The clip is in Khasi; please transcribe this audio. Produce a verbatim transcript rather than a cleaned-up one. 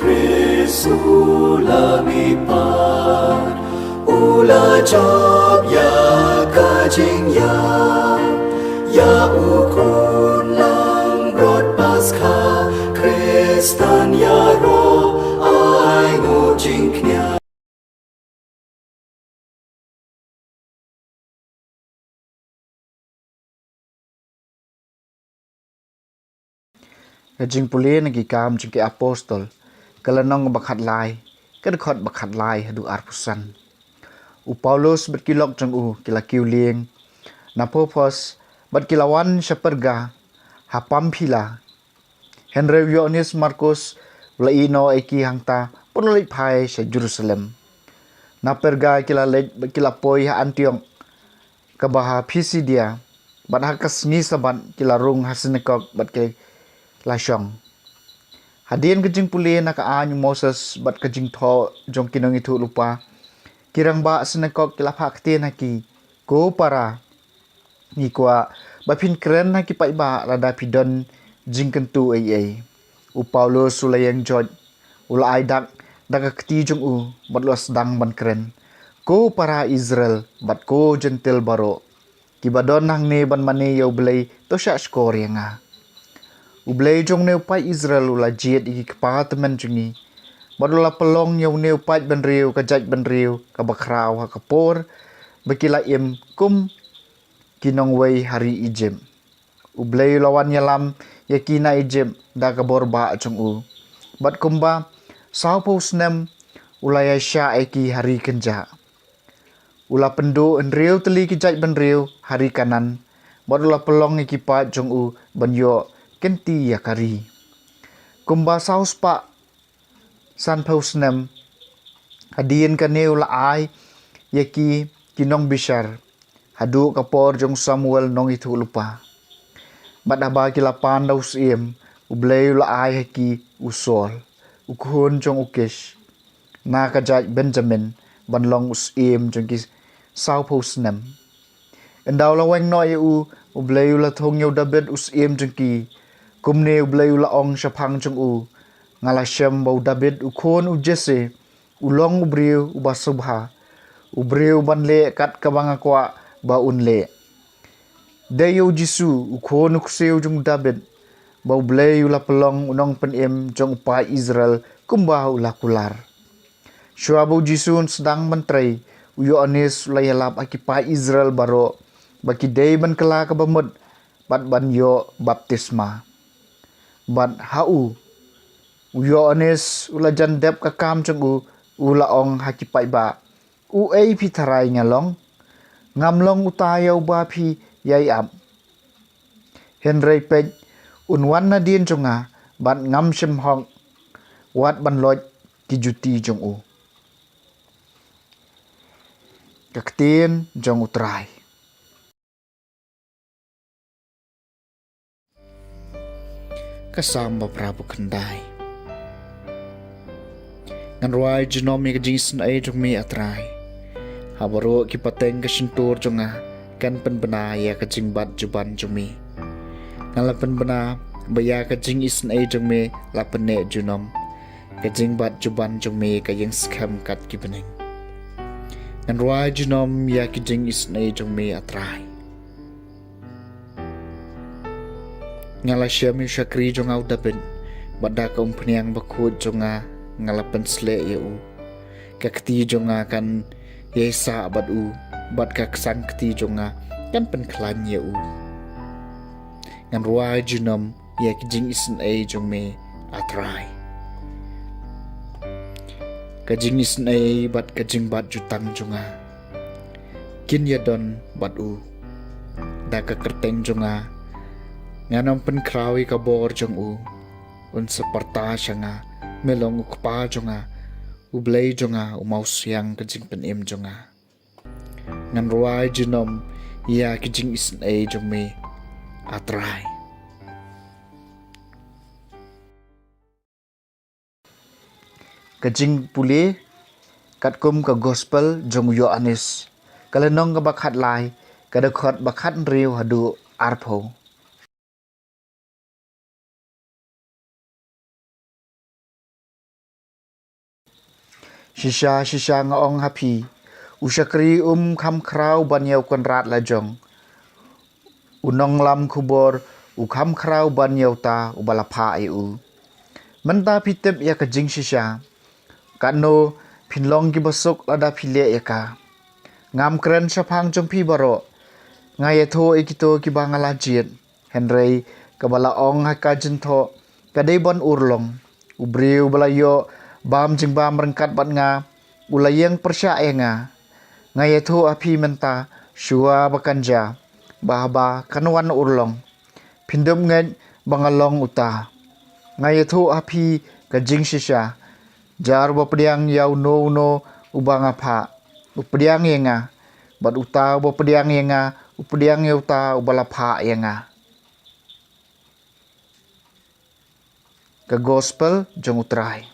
Khrist u la mihpat, u la jop ïa ka jingïap, ïa u khun langbrot Paskha, Khristan ïaroh, ai nguh jingkñia. Ka jingpule na ki Kam jong ki Apostol, ka lynnong ba khatlai, ka dkhot ba khatlai haduh arphew san. U Paulus bad ki lok jong u ki la kiew lieng na Paphos bad ki la wan sha Perga ha Pamphila. Hynrei u Ïoannis Markus u la ïehnoh ïa ki hangta bad u la leit phai sha Jerusalem. Na Perga ki la leit bad ki la poi ha Antiok kaba ha Pisidia, bad ha ka sngi Sabbath ki la rung ha synagog bad ki la shong. Hadien ka jingpule na ka aiñ u Moses bad ka jingthoh jong ki nongïathuhlypa, ki rangbah synagog ki la phah ktien ha ki, Ko para, ngi kwah ba phin kren ha ki paidbah lada phi don jingkyntu ei ei. U Paulus u la ïeng joit, u la ai dak da ka kti jong u bad u la sdang ban kren, Ko para Israel bad ko Jentil baroh kiba don hangne ban mane ïa U Blei, to shah shkor ïa nga. U Blei jong une u paid Israel u la jied ïa ki kpa tymmen jong ngi bad u la pynlong ïa une u paid bynriew ka jaitbynriew kaba khraw ha ka por ba ki la im kum ki nongwei ha ri Ijipt. U Blei u la wan ïalam ïa ki na Ijipt da ka bor bah jong u, bad kumba sawphew snem u la ïaishah ïa ki ha ri kynjah. U la pynduh hynriew tylli ki jaitbynriew ha ri Kanaan bad u la pynlong ïa ki paid jong u ban ïoh kynti ïa ka ri. Kumba saw spah sanphew snem hadien kane u la ai ïa ki ki nongbishar haduh ka por jong Samuel nongïathuhlypa. Bad haba ki la pan da u syiem, U Blei u la ai ha ki u Saul, u khun jong u Kish, na ka jait Benjamin, ban long u syiem jong ki sawphew snem. Ynda u la weng noh ïa u, U Blei u la thung ïa u David u syiem jong ki. Kumne U Blei u la ong shaphang jong u, Nga la shem ba u David u khun u Jesse u long u briew uba sngewbha, u briew ban leh kat kaba nga kwah ba un leh. Dei ïa u Jisu, u khun u ksiew jong u David, ba U Blei u la pynlong u nongpynim jong u paid Israel kumba u la kular. Shuwa ba u Jisu un sdang ban trei, u Ïoannis u la ïalap ha ki paid Israel baroh ba ki dei ban kylla kaba mut bad ban ïoh baptisma. Bad ha u, u Ïoannis u la jan dep ka kam jong u, u la ong ha ki paidbah, Uei phi tharai nga long? Ngam long uta ïa uba phi ïai ap. Hynrei peit, un wan nadien jong nga, bad ngam shym hok wat ban loit ki juti jong u. Ka ktien jong U Trai. Ka Salm ba phra phew khyndai. Ngan rwai junom ïa ka jingisynei jong me, A Trai. Ha baroh ki pateng ka shyntur jong nga, kan pynbna ïa ka jingbat juban jong me. Ngan la pynbna ba ïa ka jingisynei jong me la pynneh junom. Ka jingbat juban jong me ka ïeng skhem kat ki bneng. Ngan rwai junom ïa ki jingisynei jong me, A Trai. Nga la shem ïa u shakri jong nga u David, bad da ka umphniang bakhuid jong nga, nga la pynsleh ïa u. Ka kti jong nga kan ïaisah bad u, bad ka ksang kti jong nga kan pynkhlaiñ ïa u. Ngan rwai junom ïa ki jingisynei jong me, A Trai. Ka jingisynei bad ka jingbat jutang jong nga kin ïadon bad u. Da ka kyrteng jong nga ngan ym pynkhraw ïa ka bor jong u. Un sa pyrta sha nga, me long u Kpa jong nga, u Blei jong nga, u Mawsiang ka jingpynim jong nga. Ngan rwai junom ïa ki jingisynei jong me, A Trai. Ka jingpule katkum ka Gospel jong u Ïoannis, ka lynnong kaba khatlai, ka dkhot ba khathynriew haduh arphew. Shisha, shisha nga ong ha phi, u shakri um kham khraw ban ïa u kynrad la jong. U nonglam khubor u kham khraw ban ïa uta uba la phah ïa u. Mynta phi tip ïa ka jingshisha. Katno phin long kiba suk lada phi leh ïa ka. Ngam kren shaphang jong phi baroh. Nga ïathuh ïa kito kiba nga la jied. Hynrei kaba la ong ha ka jingthoh ka dei ban urlong. U briew ba la ïoh bam jingbam ryngkat bad nga, u la ïeng pyrshah ïa nga. Nga ïathuh ha phi mynta, shuwa ba kan jia, ba haba kan wan urlong, phin dup ngeit ba nga long uta. Nga ïathuh ha phi ka jingshisha, jar uba pdiang ïa uno uno uba nga phah, u pdiang ïa nga, bad uta uba pdiang ïa nga, u pdiang ïa uta uba la phah ïa nga. Ka Gospel jong U Trai.